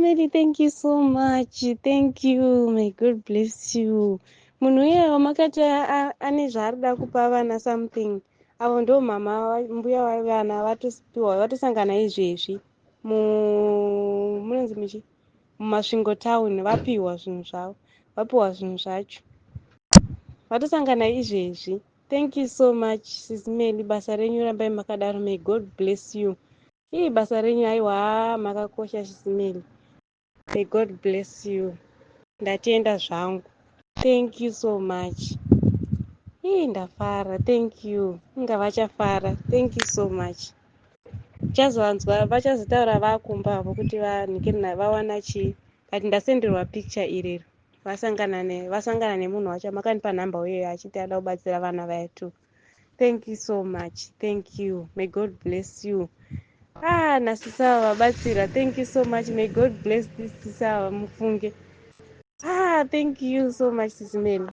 Mary, thank you so much. Thank you. May God bless you. Munhu uye wamakati ane zvaari kuda kupa vana something. Avo ndo mama mbuya vevana vatopiwa vatosangana izvezvi mu munonzi muchi muMasvingo town vapiwa zvinhu zvavo vapiwa zvinhu zvacho vatosangana izvezvi. Thank you so much, Sis Meli. Basa renyu rambai makadaro. May God bless you. Ii basa renyu aiwa makakosha, Sis Meli. May God bless you. Ndatenda zvangu. Thank you so much. Ii ndafara. Thank you. Inga vachafara. Thank you so much. Chazvanzwa vachazotaura vakumba avo kuti vanhikirina vawana chii, but ndasenderwa picture irero vasangana nemunhu wacho makandipa nhamba uyeyo achiti ada kubatsira vana vaya too. Thank you so much. Thank you. May God bless you. Ah, nasisa vabatsira. Thank you so much. May God bless this sisa mufunge. Ah, thank you so much, Sis Meli.